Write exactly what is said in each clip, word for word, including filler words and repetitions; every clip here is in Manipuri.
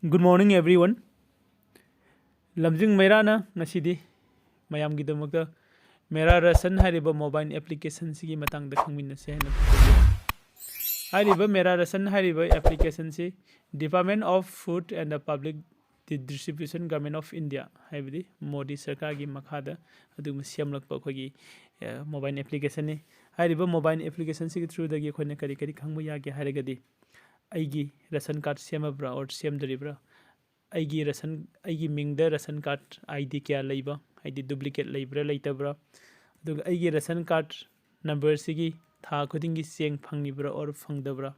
Good morning, everyone. ꯂꯝꯖꯤꯡ ꯃꯩꯔꯥꯅ ꯉꯁꯤꯗꯤ ꯃꯌꯥꯝꯒꯤꯗꯃꯛꯇ ꯃꯦꯔꯥ ꯔꯁꯟ ꯍꯥꯏꯔꯤꯕ ꯃꯣꯕꯥꯏꯜ ꯑꯦꯄ꯭ꯂꯤꯀꯦꯁꯟꯁꯤꯒꯤ ꯃꯇꯥꯡꯗ ꯈꯪꯃꯤꯟꯅꯁꯦ ꯍꯥꯏꯅ ꯈꯪꯖꯩ꯫ ꯍꯥꯏꯔꯤꯕ ꯃꯦꯔꯥ ꯔꯁꯟ ꯍꯥꯏꯔꯤꯕ ꯑꯦꯄ꯭ꯂꯤꯀꯦꯁꯟꯁꯤ Department of Food and the Public Distribution, Government of India, ꯍꯥꯏꯕꯗꯤ ꯃꯣꯗꯤ ꯁꯔꯀꯥꯔꯒꯤ ꯃꯈꯥꯗ ꯑꯗꯨꯒꯨꯝꯕ ꯁꯦꯝꯂꯛꯄ ꯑꯩꯈꯣꯏꯒꯤ ꯃꯣꯕꯥꯏꯜ ꯑꯦꯄ꯭ꯂꯤꯀꯦꯁꯟꯅꯤ꯫ ꯍꯥꯏꯔꯤꯕ ꯃꯣꯕꯥꯏꯜ ꯑꯦꯄ꯭ꯂꯤꯀꯦꯁꯟꯁꯤꯒꯤ ꯊ꯭ꯔꯨꯗꯒꯤ ꯑꯩꯈꯣꯏꯅ ꯀꯔꯤ ꯀꯔꯤ ꯈꯪꯕ ꯌꯥꯒꯦ ꯍꯥꯏꯔꯒꯗꯤ, ꯑꯩꯒꯤ ꯔꯦꯁꯟ ꯀꯥꯔꯗ ꯁꯦꯝꯃꯕ꯭ꯔꯥ ꯑꯣꯔ ꯁꯦꯝꯗ꯭ꯔꯤꯕ꯭ꯔꯥ, ꯑꯩꯒꯤ ꯔꯦꯁꯟ ꯑꯩꯒꯤ ꯃꯤꯡꯗ ꯔꯦꯁꯟ ꯀꯥꯔꯗ ꯑꯥꯏ ꯗꯤ ꯀꯌꯥ ꯂꯩꯕ, ꯍꯥꯏꯗꯤ ꯗꯨꯄ꯭ꯂꯤꯀꯦꯠ ꯂꯩꯕ꯭ꯔꯥ ꯂꯩꯇꯕ꯭ꯔꯥ, ꯑꯗꯨꯒ ꯑꯩꯒꯤ ꯔꯦꯁꯟ ꯀꯥꯔꯗ ꯅꯝꯕꯔꯁꯤꯒꯤ ꯊꯥ ꯈꯨꯗꯤꯡꯒꯤ ꯆꯦꯡ ꯐꯪꯉꯤꯕ꯭ꯔꯥ ꯑꯣꯔ ꯐꯪꯗꯕ꯭ꯔꯥ,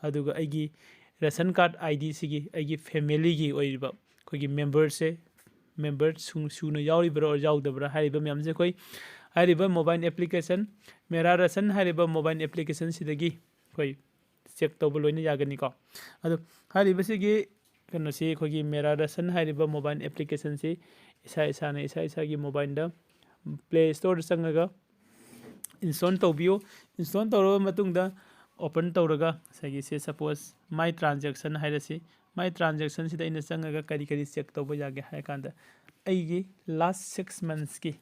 ꯑꯗꯨꯒ ꯑꯩꯒꯤ ꯔꯦꯁꯟ ꯀꯥꯔꯗ ꯑꯥꯏ ꯗꯤꯁꯤꯒꯤ ꯑꯩꯒꯤ ꯐꯦꯃꯤꯂꯤꯒꯤ ꯑꯣꯏꯔꯤꯕ ꯑꯩꯈꯣꯏꯒꯤ ꯃꯦꯝꯕꯔꯁꯦ, ꯃꯦꯝꯕꯔ ꯁꯨ- ꯁꯨꯅ ꯌꯥꯎꯔꯤꯕ꯭ꯔꯥ ꯑꯣꯔ ꯌꯥꯎꯗꯕ꯭ꯔꯥ ꯍꯥꯏꯔꯤꯕ ꯃꯌꯥꯝꯁꯦ ꯑꯩꯈꯣꯏ ꯍꯥꯏꯔꯤꯕ ꯃꯣꯕꯥꯏꯜ ꯑꯦꯄ꯭ꯂꯤꯀꯦꯁꯟ ꯃꯦꯔꯥ ꯔꯦꯁꯟ ꯍꯥꯏꯔꯤꯕ ꯃꯣꯕꯥꯏꯜ ꯑꯦꯄ꯭ꯂꯤꯀꯦꯁꯟꯁꯤꯗꯒꯤ ꯑꯩꯈꯣꯏ ꯆꯦꯛ ꯇꯧꯕ ꯂꯣꯏꯅ ꯌꯥꯒꯅꯤꯀꯣ꯫ ꯑꯗꯣ ꯍꯥꯏꯔꯤꯕꯁꯤꯒꯤ ꯀꯩꯅꯣꯁꯤ, ꯑꯩꯈꯣꯏꯒꯤ ꯃꯦꯔꯥ ꯔꯦꯁꯟ ꯍꯥꯏꯔꯤꯕ ꯃꯣꯕꯥꯏꯜ ꯑꯦꯄ꯭ꯂꯤꯀꯦꯁꯟꯁꯤ ꯏꯁꯥ ꯏꯁꯥꯅ ꯏꯁꯥ ꯏꯁꯥꯒꯤ ꯃꯣꯕꯥꯏꯜꯗ ꯄ꯭ꯂꯦ ꯁ꯭ꯇꯣꯔꯗ ꯆꯪꯉꯒ ꯏꯟꯁꯇꯣꯜ ꯇꯧꯕꯤꯌꯨ꯫ ꯏꯟꯁꯇꯣꯜ ꯇꯧꯔꯕ ꯃꯇꯨꯡꯗ ꯑꯣꯄꯟ ꯇꯧꯔꯒ ꯉꯁꯥꯏꯒꯤ ꯁꯦ, ꯁꯄꯣꯁ, ꯃꯥꯏ ꯇ꯭ꯔꯥꯟꯖꯦꯛꯁꯟ ꯍꯥꯏꯔꯁꯤ꯫ ꯃꯥꯏ ꯇ꯭ꯔꯥꯟꯖꯦꯛꯁꯟꯁꯤꯗ ꯑꯩꯅ ꯆꯪꯉꯒ ꯀꯔꯤ ꯀꯔꯤ ꯆꯦꯛ ꯇꯧꯕ ꯌꯥꯒꯦ ꯍꯥꯏꯔ ꯀꯥꯟꯗ, ꯑꯩꯒꯤ ꯂꯥꯁ ꯁꯤꯛꯁ ꯃꯟꯁꯀꯤ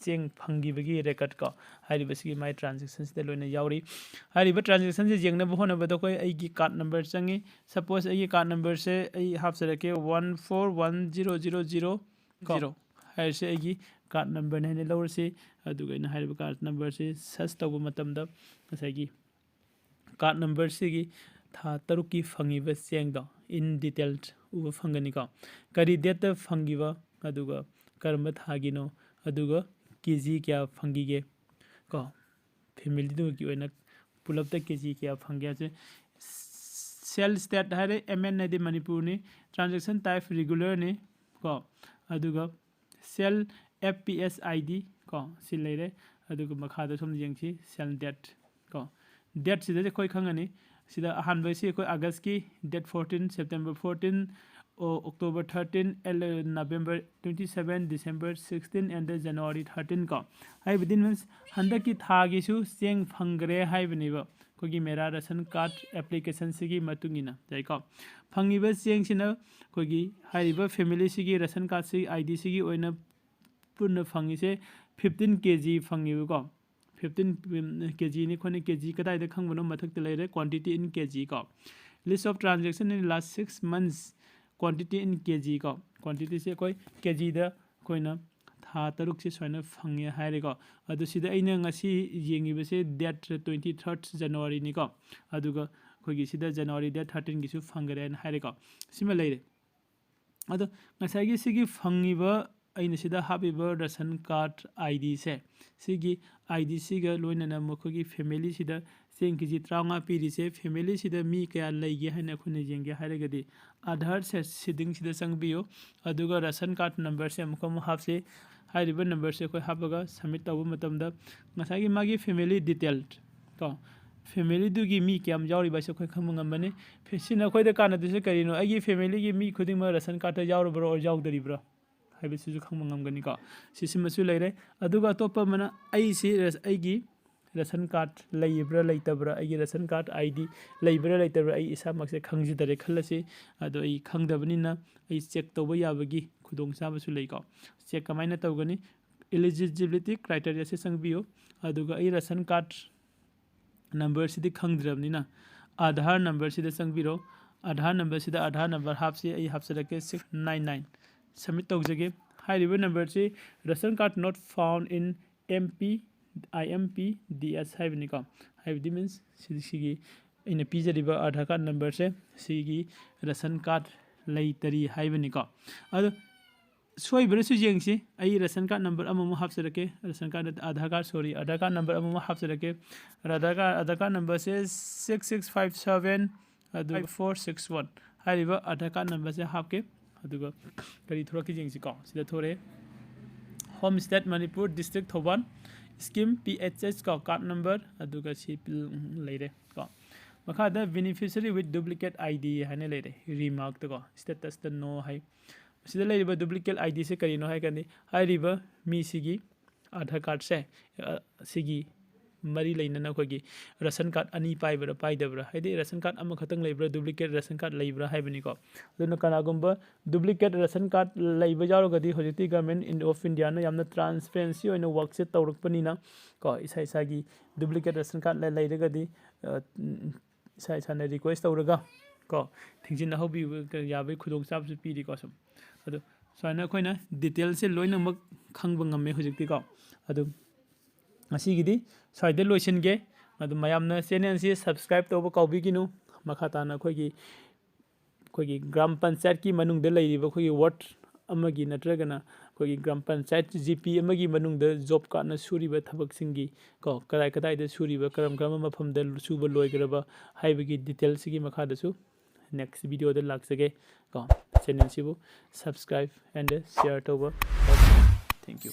ꯆꯦꯡ ꯐꯪꯈꯤꯕꯒꯤ ꯔꯦꯀꯣꯔꯗ ꯀꯣ, ꯍꯥꯏꯔꯤꯕꯁꯤꯒꯤ ꯃꯥꯏ ꯇ꯭ꯔꯥꯟꯖꯦꯛꯁꯟꯁꯤꯗ ꯂꯣꯏꯅ ꯌꯥꯎꯔꯤ꯫ ꯍꯥꯏꯔꯤꯕ ꯇ꯭ꯔꯥꯟꯖꯦꯛꯁꯟꯁꯦ ꯌꯦꯡꯅꯕ ꯍꯣꯠꯅꯕꯗ ꯑꯩꯈꯣꯏ ꯑꯩꯒꯤ ꯀꯥꯔꯗ ꯅꯝꯕꯔ ꯆꯪꯉꯤ꯫ ꯁꯄꯣꯁ, ꯑꯩꯒꯤ ꯀꯥꯔꯗ ꯅꯝꯕꯔꯁꯦ ꯑꯩ ꯍꯥꯞꯆꯔꯛꯀꯦ, one four one zero zero zero ꯀꯣ꯫ ꯖꯤꯔꯣ ꯍꯥꯏꯔꯤꯁꯦ ꯑꯩꯒꯤ ꯀꯥꯔꯗ ꯅꯝꯕꯔꯅꯤ ꯍꯥꯏꯅ ꯂꯧꯔꯁꯤ꯫ ꯑꯗꯨꯒ ꯑꯩꯅ ꯍꯥꯏꯔꯤꯕ ꯀꯥꯔꯗ ꯅꯝꯕꯔꯁꯤ ꯁꯔꯆ ꯇꯧꯕ ꯃꯇꯝꯗ ꯉꯁꯥꯏꯒꯤ ꯀꯥꯔꯗ ꯅꯝꯕꯔꯁꯤꯒꯤ ꯊꯥ ꯇꯔꯨꯛꯀꯤ ꯐꯪꯉꯤꯕ ꯆꯦꯡꯗꯣ ꯏꯟ ꯗꯤꯇꯦꯜ ꯎꯕ ꯐꯪꯒꯅꯤꯀꯣ꯫ ꯀꯔꯤ ꯗꯦꯠꯇ ꯐꯪꯈꯤꯕ, ꯑꯗꯨꯒ ꯀꯔꯝꯕ ꯊꯥꯒꯤꯅꯣ, ꯑꯗꯨꯒ ꯀꯦ ꯖꯤ ꯀꯌꯥ ꯐꯪꯈꯤꯒꯦ ꯀꯣ, ꯐꯦꯃꯤꯂꯤꯗꯨꯒꯤ ꯑꯣꯏꯅ ꯄꯨꯂꯞꯇ ꯀꯦ ꯖꯤ ꯀꯌꯥ ꯐꯪꯒꯦ ꯍꯥꯏꯁꯦ꯫ ꯁꯦꯜ ꯁ꯭ꯇꯦꯠ ꯍꯥꯏꯔꯦ, ꯑꯦꯝ ꯑꯦꯟ ꯍꯥꯏꯗꯤ ꯃꯅꯤꯄꯨꯔꯅꯤ, ꯇ꯭ꯔꯥꯟꯖꯦꯛꯁꯟ ꯇꯥꯏꯞ ꯔꯤꯒꯨꯂꯔꯅꯤ ꯀꯣ, ꯑꯗꯨꯒ ꯁꯦꯜ F P S I D ꯀꯣ, ꯁꯤ ꯂꯩꯔꯦ꯫ ꯑꯗꯨꯒ ꯃꯈꯥꯗ ꯁꯣꯝꯗ ꯌꯦꯡꯁꯤ, ꯁꯦꯜ ꯗꯦꯠ ꯀꯣ꯫ ꯗꯦꯠꯁꯤꯗꯗꯤ ꯑꯩꯈꯣꯏ ꯈꯪꯉꯅꯤ꯫ ꯁꯤꯗ ꯑꯍꯥꯟꯕꯁꯤ ꯑꯩꯈꯣꯏ ꯑꯥꯒꯁꯀꯤ ꯗꯦꯠ ꯐꯣꯔꯇꯤꯟ, ꯁꯦꯞꯇꯦꯝꯕꯔ ꯐꯣꯔꯇꯤꯟ, ꯑꯣ, October thirteen, L-, November twenty seven, December sixteen, and January thirteen ꯀꯣ꯫ ꯍꯥꯏꯕꯗꯤ means ꯍꯟꯗꯛꯀꯤ ꯊꯥꯒꯤꯁꯨ ꯆꯦꯡ ꯐꯪꯈ꯭ꯔꯦ ꯍꯥꯏꯕꯅꯦꯕ꯫ ꯑꯩꯈꯣꯏꯒꯤ ꯃꯦꯔꯥ ꯔꯦꯁꯟ ꯀꯥꯔꯗ ꯑꯦꯄ꯭ꯂꯤꯀꯦꯁꯟꯁꯤꯒꯤ ꯃꯇꯨꯡ ꯏꯟꯅ ꯌꯥꯏꯀꯣ꯫ ꯐꯪꯉꯤꯕ ꯆꯦꯡꯁꯤꯅ ꯑꯩꯈꯣꯏꯒꯤ ꯍꯥꯏꯔꯤꯕ ꯐꯦꯃꯤꯂꯤꯁꯤꯒꯤ ꯔꯦꯁꯟ ꯀꯥꯔꯗꯁꯤ, ꯑꯥꯏ ꯗꯤꯁꯤꯒꯤ ꯑꯣꯏꯅ ꯄꯨꯟꯅ ꯐꯪꯉꯤꯁꯦ ꯐꯤꯐꯇꯤꯟ ꯀꯦ ꯖꯤ ꯐꯪꯉꯦꯕꯀꯣ꯫ ꯐꯤꯐꯇꯤꯟ ꯀꯦ ꯖꯤꯅꯤ꯫ ꯑꯩꯈꯣꯏꯅ ꯀꯦ ꯖꯤ ꯀꯗꯥꯏꯗ ꯈꯪꯕꯅꯣ? ꯃꯊꯛꯇ ꯂꯩꯔꯦ, quantity in K G ꯀꯣ꯫ List of transaction in last six months, quantity in K G ꯀꯣ꯫ ꯀ꯭ꯋꯥꯟꯇꯤꯇꯤꯁꯦ ꯑꯩꯈꯣꯏ ꯀꯦ ꯖꯤꯗ ꯑꯩꯈꯣꯏꯅ ꯊꯥ ꯇꯔꯨꯛꯁꯦ ꯁꯨꯃꯥꯏꯅ ꯐꯪꯉꯦ ꯍꯥꯏꯔꯦꯀꯣ꯫ ꯑꯗꯨ ꯁꯤꯗ ꯑꯩꯅ ꯉꯁꯤ ꯌꯦꯡꯉꯤꯕꯁꯦ date twenty third Januaryꯅꯤꯀꯣ꯫ ꯑꯗꯨꯒ ꯑꯩꯈꯣꯏꯒꯤ ꯁꯤꯗ January date thirteenꯒꯤꯁꯨ ꯐꯪꯈꯔꯦꯅ ꯍꯥꯏꯔꯦꯀꯣ꯫ ꯁꯤꯃ ꯂꯩꯔꯦ꯫ ꯑꯗꯣ ꯉꯁꯥꯏꯒꯤ ꯁꯤꯒꯤ ꯐꯪꯉꯤꯕ, ꯑꯩꯅ ꯁꯤꯗ ꯍꯥꯞꯄꯤꯕ ꯔꯦꯁꯟ ꯀꯥꯔꯗ ꯑꯥꯏ ꯗꯤꯁꯦ, ꯁꯤꯒꯤ ꯑꯥꯏ ꯗꯤꯁꯤꯒ ꯂꯣꯏꯅꯅ ꯃꯈꯣꯏꯒꯤ ꯐꯦꯃꯤꯂꯤꯁꯤꯗ ꯆꯦꯡ ꯀꯦ ꯖꯤ ꯇꯔꯥꯃꯉꯥ ꯄꯤꯔꯤꯁꯦ, ꯐꯦꯃꯤꯂꯤꯁꯤꯗ ꯃꯤ ꯀꯌꯥ ꯂꯩꯒꯦ ꯍꯥꯏꯅ ꯑꯩꯈꯣꯏꯅ ꯌꯦꯡꯒꯦ ꯍꯥꯏꯔꯒꯗꯤ, ꯑꯥꯙꯥꯔ ꯁꯦ ꯁꯤꯗꯤꯡꯁꯤꯗ ꯆꯪꯕꯤꯌꯨ꯫ ꯑꯗꯨꯒ ꯔꯦꯁꯟ ꯀꯥꯔꯗ ꯅꯝꯕꯔꯁꯦ ꯑꯃꯨꯛꯀ ꯑꯃꯨꯛ ꯍꯥꯞꯁꯤ꯫ ꯍꯥꯏꯔꯤꯕ ꯅꯝꯕꯔꯁꯦ ꯑꯩꯈꯣꯏ ꯍꯥꯞꯄꯒ ꯁꯕꯃꯤꯠ ꯇꯧꯕ ꯃꯇꯝꯗ ꯉꯁꯥꯏꯒꯤ ꯃꯥꯒꯤ ꯐꯦꯃꯤꯂꯤ ꯗꯤꯇꯦꯜ ꯀꯣ, ꯐꯦꯃꯤꯂꯤꯗꯨꯒꯤ ꯃꯤ ꯀꯌꯥꯝ ꯌꯥꯎꯔꯤꯕ ꯍꯥꯏꯁꯦ ꯑꯩꯈꯣꯏ ꯈꯪꯕ ꯉꯝꯕꯅꯤ꯫ ꯐꯦ-, ꯁꯤꯅ ꯑꯩꯈꯣꯏꯗ ꯀꯥꯟꯅꯗꯣꯏꯁꯦ ꯀꯔꯤꯅꯣ? ꯑꯩꯒꯤ ꯐꯦꯃꯤꯂꯤꯒꯤ ꯃꯤ ꯈꯨꯗꯤꯡꯃꯛ ꯔꯦꯁꯟ ꯀꯥꯔꯗꯇ ꯌꯥꯎꯔꯕ꯭ꯔꯣ, ꯑꯣꯔ ꯌꯥꯎꯗꯔꯤꯕ꯭ꯔꯣ ꯍꯥꯏꯕꯁꯤꯁꯨ ꯈꯪꯕ ꯉꯝꯒꯅꯤꯀꯣ꯫ ꯁꯤꯁꯤꯃꯁꯨ ꯂꯩꯔꯦ꯫ ꯑꯗꯨꯒ ꯑꯇꯣꯞꯄ ꯑꯃꯅ ꯑꯩꯁꯤ ꯔꯦꯁ-, ꯑꯩꯒꯤ ꯔꯦꯁꯟ ꯀꯥꯔꯗ ꯂꯩꯕ꯭ꯔꯥ ꯂꯩꯇꯕ꯭ꯔꯥ, ꯑꯩꯒꯤ ꯔꯦꯁꯟ ꯀꯥꯔꯗ ꯑꯥꯏ ꯗꯤ ꯂꯩꯕ꯭ꯔꯥ ꯂꯩꯇꯕ꯭ꯔꯥ ꯑꯩ ꯏꯁꯥꯃꯛꯁꯦ ꯈꯪꯖꯗꯔꯦ ꯈꯜꯂꯁꯤ꯫ ꯑꯗꯣ ꯑꯩ ꯈꯪꯗꯕꯅꯤꯅ ꯑꯩ ꯆꯦꯛ ꯇꯧꯕ ꯌꯥꯕꯒꯤ ꯈꯨꯗꯣꯡꯆꯥꯕꯁꯨ ꯂꯩꯀꯣ꯫ ꯆꯦꯛ ꯀꯃꯥꯏꯅ ꯇꯧꯒꯅꯤ? Eligibility criteriaꯁꯦ ꯆꯪꯕꯤꯌꯨ꯫ ꯑꯗꯨꯒ ꯑꯩ ꯔꯦꯁꯟ ꯀꯥꯔꯗ ꯅꯝꯕꯔꯁꯤꯗꯤ ꯈꯪꯗ꯭ꯔꯕꯅꯤꯅ ꯑꯥꯙꯥꯔ ꯅꯝꯕꯔꯁꯤꯗ ꯆꯪꯕꯤꯔꯣ꯫ ꯑꯥꯙꯥꯔ ꯅꯝꯕꯔꯁꯤꯗ ꯑꯥꯙꯥꯔ ꯅꯝꯕꯔ ꯍꯥꯞꯁꯤ꯫ ꯑꯩ ꯍꯥꯞꯆꯔꯛꯀꯦ, six nine nine꯫ ꯁꯕꯃꯤꯠ ꯇꯧꯖꯒꯦ꯫ ꯍꯥꯏꯔꯤꯕ ꯅꯝꯕꯔꯁꯤ ration card not found in M P, I M P D S ꯍꯥꯏꯕꯅꯤꯀꯣ꯫ ꯍꯥꯏꯕꯗꯤ means ꯁꯤ-, ꯁꯤꯒꯤ ꯑꯩꯅ ꯄꯤꯖꯔꯤꯕ ꯑꯥꯙꯥꯔ ꯀꯥꯔꯗ ꯅꯝꯕꯔꯁꯦ ꯁꯤꯒꯤ ꯔꯦꯁꯟ ꯀꯥꯔꯗ ꯂꯩꯇꯔꯤ ꯍꯥꯏꯕꯅꯤꯀꯣ꯫ ꯑꯗꯣ ꯁꯣꯏꯕ꯭ꯔꯁꯨ ꯌꯦꯡꯁꯤ꯫ ꯑꯩ ꯔꯦꯁꯟ ꯀꯥꯔꯗ ꯅꯝꯕꯔ ꯑꯃꯃꯨꯛ ꯍꯥꯞꯆꯔꯛꯀꯦ꯫ ꯔꯦꯁꯟ ꯀꯥꯔꯗ ꯅꯠꯇꯦ, Aadhaar card, sorry, Aadhaar card number ꯑꯃꯃꯨꯛ ꯍꯥꯞꯆꯔꯛꯀꯦ꯫ ꯑꯥꯙꯥꯔ ꯀꯥꯔꯗ, ꯑꯥꯙꯥꯔ ꯀꯥꯔꯗ ꯅꯝꯕꯔꯁꯦ six six five seven ꯑꯗꯨ five four six one꯫ ꯍꯥꯏꯔꯤꯕ ꯑꯥꯙꯥꯔ ꯀꯥꯔꯗ ꯅꯝꯕꯔꯁꯦ ꯍꯥꯞꯀꯦ꯫ ꯑꯗꯨꯒ ꯀꯔꯤ ꯊꯣꯔꯛꯀꯦ ꯌꯦꯡꯁꯤꯀꯣ꯫ ꯁꯤꯗ ꯊꯣꯔꯛꯑꯦ, "Home State Manipur, District Thoubal, Scheme P H H" ꯀꯣ, ꯀꯥꯔꯗ ꯅꯝꯕꯔ, ꯑꯗꯨꯒ ꯁꯤ ꯄꯤꯜ-, ꯂꯩꯔꯦ ꯀꯣ꯫ ꯃꯈꯥꯗ "Beneficiary with duplicate I D" ꯍꯥꯏꯅ ꯂꯩꯔꯦ, ꯔꯤꯃꯥꯔꯛꯇꯀꯣ, ꯁ꯭ꯇꯦꯇꯁꯇ "No" ꯍꯥꯏ꯫ ꯁꯤꯗ ꯂꯩꯔꯤꯕ duplicate I Dꯁꯦ ꯀꯔꯤꯅꯣ ꯍꯥꯏꯔꯒꯗꯤ, ꯍꯥꯏꯔꯤꯕ ꯃꯤꯁꯤꯒꯤ ꯑꯥꯙꯥꯔ ꯀꯥꯔꯗꯁꯦ, ꯑ, ꯁꯤꯒꯤ ꯃꯔꯤ ꯂꯩꯅꯅ ꯑꯩꯈꯣꯏꯒꯤ ꯔꯦꯁꯟ ꯀꯥꯔꯗ ꯑꯅꯤ ꯄꯥꯏꯕ꯭ꯔꯥ ꯄꯥꯏꯗꯕ꯭ꯔꯥ, ꯍꯥꯏꯗꯤ ꯔꯦꯁꯟ ꯀꯥꯔꯗ ꯑꯃꯈꯛꯇꯪ ꯂꯩꯕ꯭ꯔꯥ, ꯗꯨꯄ꯭ꯂꯤꯀꯦꯠ ꯔꯦꯁꯟ ꯀꯥꯔꯗ ꯂꯩꯕ꯭ꯔꯥ ꯍꯥꯏꯕꯅꯤꯀꯣ꯫ ꯑꯗꯨꯅ ꯀꯅꯥꯒꯨꯝꯕ ꯗꯨꯄ꯭ꯂꯤꯀꯦꯠ ꯔꯦꯁꯟ ꯀꯥꯔꯗ ꯂꯩꯕ ꯌꯥꯎꯔꯒꯗꯤ ꯍꯧꯖꯤꯛꯇꯤ Government of India ꯅ ꯌꯥꯝꯅ transparency ꯑꯣꯏꯅ ꯋꯥꯔꯛꯁꯦ ꯇꯧꯔꯛꯄꯅꯤꯅ ꯀꯣ, ꯏꯁꯥ ꯏꯁꯥꯒꯤ ꯗꯨꯄ꯭ꯂꯤꯀꯦꯠ ꯔꯦꯁꯟ ꯀꯥꯔꯗ ꯂꯩꯔꯒꯗꯤ, ꯑ, ꯎꯝ, ꯏꯁꯥ ꯏꯁꯥꯅ ꯔꯤꯀ꯭ꯋꯦꯁ ꯇꯧꯔꯒ ꯀꯣ, ꯊꯤꯡꯖꯤꯟꯅꯍꯧꯕꯤꯕ ꯌꯥꯕꯒꯤ ꯈꯨꯗꯣꯡꯆꯥꯕꯁꯨ ꯄꯤꯔꯤꯀꯣ ꯁꯨꯝ꯫ ꯑꯗꯣ ꯁꯨꯃꯥꯏꯅ ꯑꯩꯈꯣꯏꯅ ꯗꯤꯇꯦꯜꯁꯁꯦ ꯂꯣꯏꯅꯃꯛ ꯈꯪꯕ ꯉꯝꯃꯦ ꯍꯧꯖꯤꯛꯇꯤꯀꯣ꯫ ꯑꯗꯨ ꯉꯁꯤꯒꯤꯗꯤ ꯁ꯭ꯋꯥꯏꯗ ꯂꯣꯏꯁꯤꯟꯒꯦ꯫ ꯑꯗꯨ ꯃꯌꯥꯝꯅ ꯆꯦꯅꯦꯜꯁꯤ ꯁꯕꯁꯀ꯭ꯔꯥꯏꯕ ꯇꯧꯕ ꯀꯥꯎꯕꯤꯒꯅꯨ꯫ ꯃꯈꯥ ꯇꯥꯅ ꯑꯩꯈꯣꯏꯒꯤ, ꯑꯩꯈꯣꯏꯒꯤ ꯒ꯭ꯔꯥꯝ ꯄꯟꯆꯥꯌꯠꯀꯤ ꯃꯅꯨꯡꯗ ꯂꯩꯔꯤꯕ ꯑꯩꯈꯣꯏꯒꯤ ꯋꯥꯔꯗ ꯑꯃꯒꯤ ꯅꯠꯇ꯭ꯔꯒꯅ ꯑꯩꯈꯣꯏꯒꯤ ꯒ꯭ꯔꯥꯝ ꯄꯟꯆꯥꯌꯠ ꯖꯤ ꯄꯤ ꯑꯃꯒꯤ ꯃꯅꯨꯡꯗ ꯖꯣꯕ ꯀꯥꯔꯗꯅ ꯁꯨꯔꯤꯕ ꯊꯕꯛꯁꯤꯡꯒꯤ ꯀꯣ, ꯀꯗꯥꯏ ꯀꯗꯥꯏꯗ ꯁꯨꯔꯤꯕ, ꯀꯔꯝ ꯀꯔꯝꯕ ꯃꯐꯝꯗ ꯁꯨꯕ ꯂꯣꯏꯈ꯭ꯔꯕ ꯍꯥꯏꯕꯒꯤ ꯗꯤꯇꯦꯜꯁꯤꯒꯤ ꯃꯈꯥꯗꯁꯨ ꯅꯦꯛꯁ ꯚꯤꯗꯤꯑꯣꯗ ꯂꯥꯛꯆꯒꯦ ꯀꯣ꯫ ꯆꯦꯅꯦꯜꯁꯤꯕꯨ subscribe and share ꯇꯧꯕ꯫ Thank you꯫